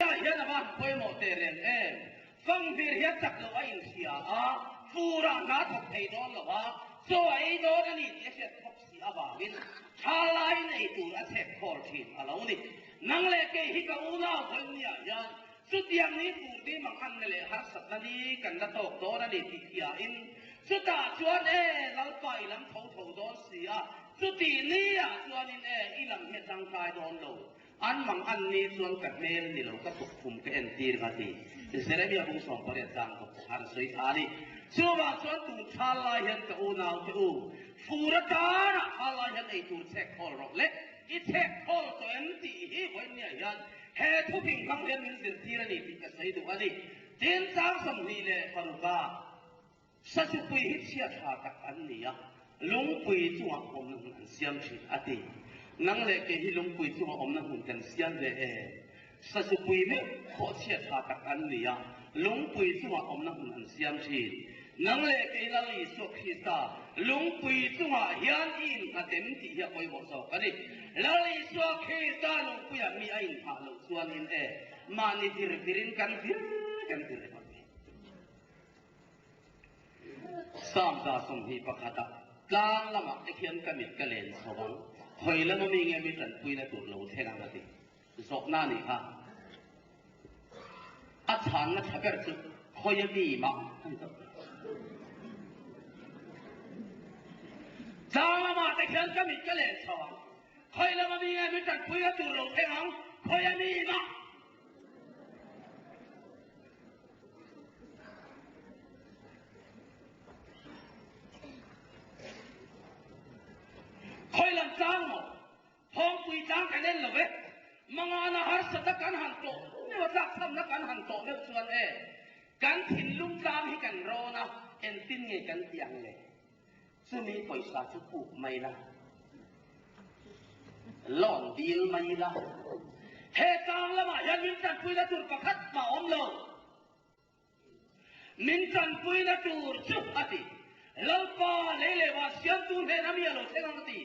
Ah hian a va han pawimawh teh reng em? Fanghmir hian chak loh a inhria a, fur ah hna thawk thei dawn lo a, chaw a ei dawn a ni tih a hriat bawk si avangin tha laiin ei tur a chhek khawl thin a lo ni. Nang leh kei hi ka unau vawinia hian chutiang ni fur ni manganna leh harsatna ni kan la tawk dawn a ni tih hriain chutah chuan e Lalpa i lam tho tho dawn si a, chutih ni ah chuanin e i lam hi a tangkai dawn lo. An mang an ni chuan ka hmel ni lo ka tukkhum ka entir nga ti. Jeremia bung 18 chang bawk kha an sawi tha a ni. Chuvang chuan tun thal lai hian ka unau te u, fur atana thal lai hian ei tur chhek khawl rawh le, i chhek khawl tawh em tih hi vawinia hian he thufing hmang hian min zirtir a ni tih ka sawi duh a ni. Tin chang 26 ah. Sazupui hi chhia tha tak an ni a, lungpui chungah awmna hmun an siam thin, a ti. Nang leh kei hi lungpui chungah awmna hmun kan siam ve e. Sazupui meuh pawh chhia tha tak an ni a, lungpui chungah awmna hmun an siam thin. Nang leh kei Lal Isua Krista lungpui chungah hian i innghat em tih hi a pawimawh zawk a ni. Lal Isua Krista lungpuiah mi a inghah loh chuanin e, mahni vir virin kan vir kan vir ringawt mai. Psalm 21 ah tlang lamah te khian ka mit ka len chho ang, khawi lama mi nge mi tanpuina tur lo thleng ang a ti. Zawhna a nih kha. A chhanna tha ber chu khawia mi mah a ni tawh. Tlang lamah te khian ka mit ka len chho ang, khawi lama mi nge mi tanpuina tur lo thleng ang, khawia mi mah. Khawi lam tlang maw? Thawngpui tlang kan en lo ve. Mangana harsatna kan han tawh meuh a, tlakchhamna kan han tawh meuh chuan e, kan thinlung tlang hi kan rawn a, engtin nge kan tih ang le? Chumi pawisa chu puk mai la, loan dil mai la. He tlang lamah hian min tanpuina tur pakhat mah awm lo. Min tanpuina tur chu a ti. Lalpa lei leh vah siamtu hnena mi a lo thleng ang a ti.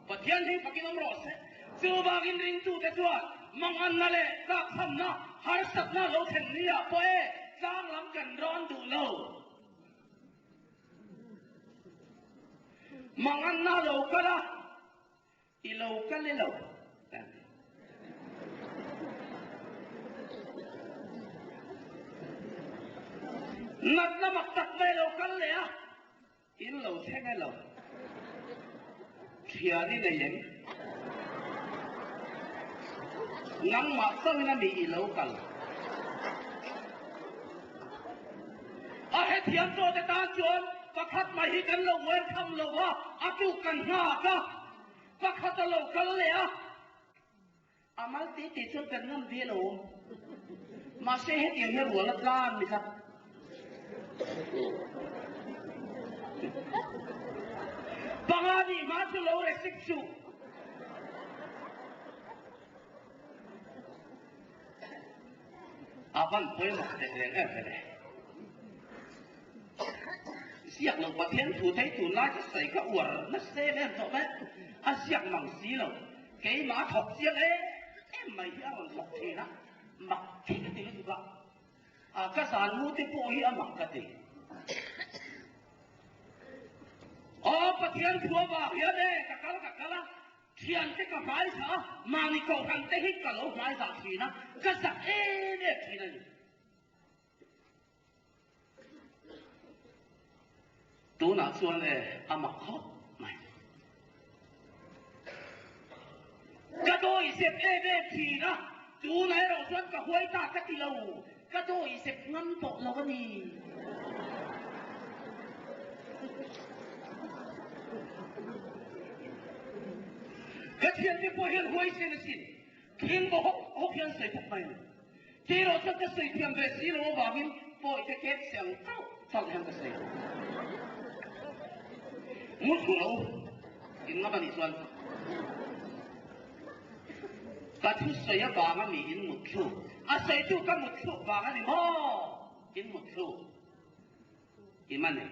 Pathian hi fakin awm rawh se. Chuvangin ringtute chuan manganna leh tlakchhamna, harsatna lo thlen ni ah pawh e tlang lam kan rawn duh lo. Manganna lo kal a, i lo kal e lo, kan ti. Natna mak tak mai lo kal leh a, in lo thleng e lo. Thian i nei em? Nangmah chauhin a mi i lo kal. A hrethiam tawhte tan chuan pakhat mai hi kan lo welcome lo va, a tuk kan nghak a, pakhat a lo kal leh a. A mal tih tih chuan kan ngam ve lo. Mahse hetiang hi rual a tlan mi tlat. Panga nih hma chu lo resik suh. A van pawimawh teh reng em vele. Ziak lo Pathian thu thei tunlai ka sawi ka uar nasa em em tawh mai. A ziak mang si lo. Keimah a thawk chiang em em mai hi a rawn thawk thin a, mak khi ka ti lutuk a. A ka zan mu te pawh hi a mak ka ti. Aw Pathian thu avang hian e ka kal ka kal a, thiante ka hmaizah a, mahni kohhran te hi ka lo hmaizah thin a, ka zak em em thin a ni. Tunah chuan e a mak khawp mai. Ka dawi zep em em thin a, tunah erawh chuan ka huai ta ka ti lo, ka dawi zep ngam tawh lo a ni. Ka thiante pawh hian huai sen asin, thing baw hawk hawk hian sawi bawk mai a ni. Kei erawh chuan ka sawi thiam ve si lo avangin pawite kep che ang chauh chauh hian ka sawi. Ngut hu lo in ngam a nih chuan ka thu sawi avanga mi in mut thlu a sawi chu ka mut thluk vang a ni maw in mut thlu i man e.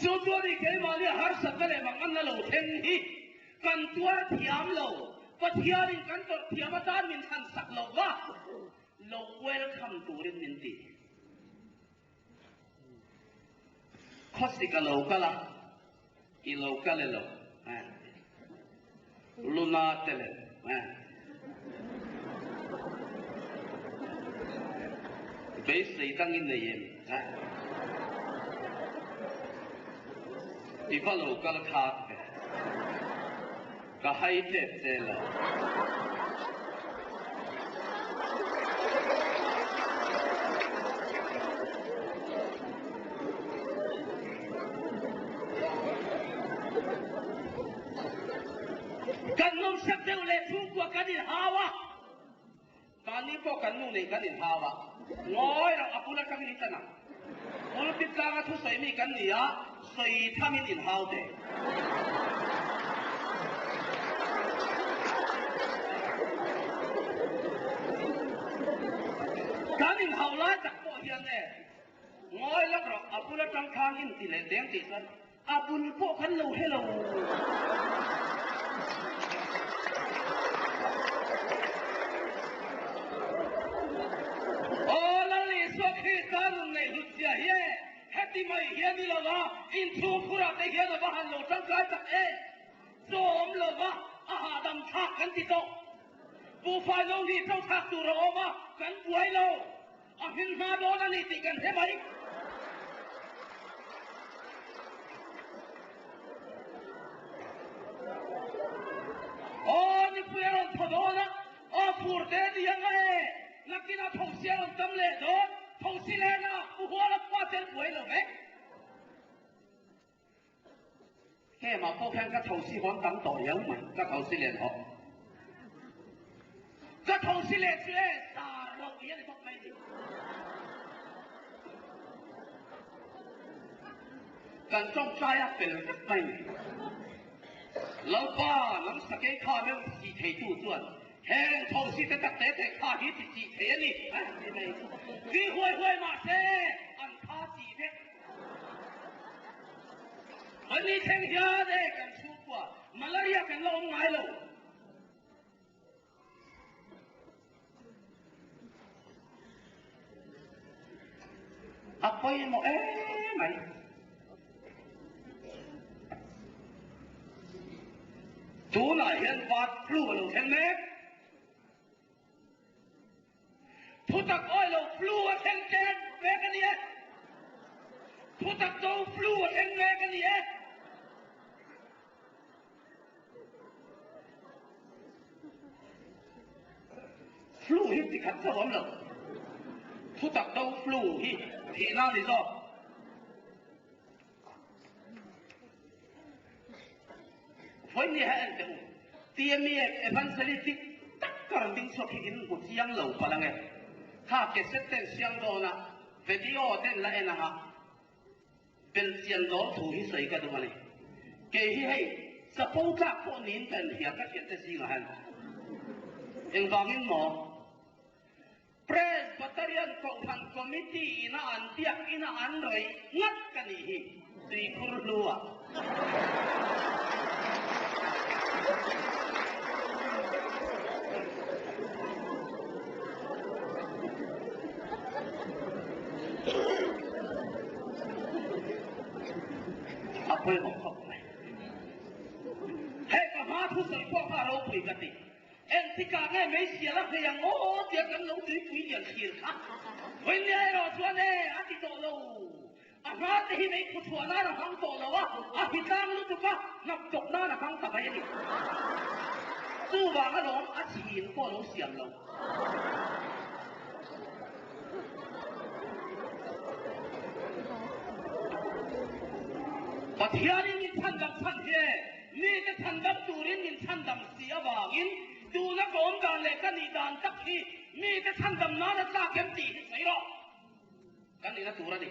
Chu chuan i keimahni harsatna leh manganna lo thleng hi kan tuar thiam lo. Pathianin kan tawrh thiam atan min thlan sak lo va, lo welcome turin min ti. Khawsik a lo kal a, i lo kal e lo, Luna te le, Beisei dangin nei em? I va lo kal khat ve. Ka hai tep che lo. Kan nawmsak deuh leh chhungkua kan inhau a, mahni pawh kan nu nen kan inhau a, ngawi loh a bul atangin i tan ang. Pulpit tlanga thusawi mi kan ni a, sawi thamin inhau teh. Kan inhau lai tak pawh hian e, ngawi lak rawh, a bul atang khan inti leh deng tih chuan A bul pawh kan lo hre lo. Aw Lal Isua Krista nun nei hlut zia hi e, heti mai hi a ni lo va, inchhungkhurah te hian a va han lo tangkai tak e. Chaw awm lo va, a hahdam thlak kan ti tawh. Buhfai lo hi chaw thlak tur a awm a, kan buai lo. A hmin hma dawn a ni tih kan hre mai. Aw nipui a rawn thaw dawn a, aw fur te a ni ang a e, nakinah thosi a rawn tam leh dawn, thosi lehna u huala khua tel buai lo vek. Hemah pawh khan ka thosi hawn tam tawh riau mai, ka thosi len haw. Ka thosi leh chu e, sar loh hi a ni bawk mai ni. Kan tawngtai a fel vek mai ni. Lalpa nang sakei kha meuh tih theitu chuan heng thosi te tak te te kha hi ti tih thei a ni a han ti mai. Ti huai huai mahse an kha tih vek. Mahni thleng hian e kan chhungkua malaria kan la awm ngai lo. A pawimawh em mai. Tunah hian bird flu a lo thleng mek. Thutak awi lo flu a thleng ṭen mek a ni e. Thutak do flu a thleng mek a ni e. Flu hi tikhat chauh awm lo. Thutak do flu hi thihna a ni zawk. Vawiin hi en teh u, TMEF Evangelist dik tak ka rawn ding chhuak hi in hmu chiang lo palh ange. Kha cassette ten siam dawn a, video ten la en anga belchian dawn thu hi sawi ka duh a ni. Kei hi hei chapo tlak pawh niin ka inhria ka thiante zingah hian. Engvangin maw? Presbyterian Kohhran Committee ina an biak ina an rawih ngat ka nih hi tuikhur hlu ah. A pawimawh khawp mai. Hei ka hma thusawi pawh kha a ropui ka ti. Engtikah nge Meizial a hmei ang aw tia kan lo tuipui lian thlir kha. Vawinia erawh chuan e a ti tawh lo. A hma te hi mei khuchhuah nan a hmang tawh lo a, a hitlang lutuk a, hnap tawp nan a hmang ta mai a ni. Chuvang alawm a chhin pawh lo siam lo. Pathianin min chhandam chhan hi e. Mite chhandam turin min chhandam si avangin tuna ka awm dan leh ka nih dan tak hi mite chhandam nan a tlak em tih hi sawi rawh. Kan nihna tur a ni.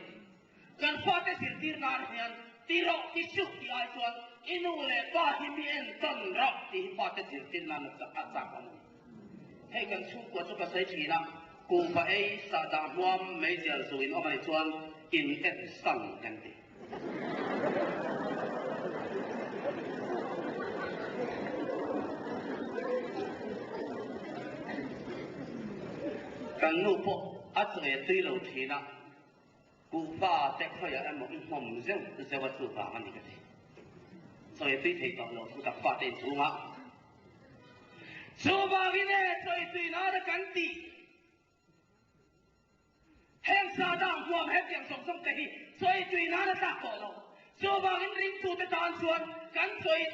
Kan fate zirtir nan hian ti rawh ti suh tih ai chuan i nu leh pa hi mi entawn rawh tih hi fate zirtir nan a chak awm a ni. Hei kan chhungkua chu ka sawi thin a, kuhva ei sahdah hmuam meizial zu in awm a nih chuan in en sang kan ti. Kan nu pawh a chawi a tui lo thin a, kuhva te khawiah emaw i hmawm zeuh zeuh a chuvang a ni ka ti. Chawi a tui thei tawh lo thu tak fate inchhungah. Chuvangin e, chawi tui nana kan tih. Heng Sadang huam hetiang zawng zawng te hi chawi tui nan a tlak tawh lo. Chuvangin ringtute tan chuan kan chawi.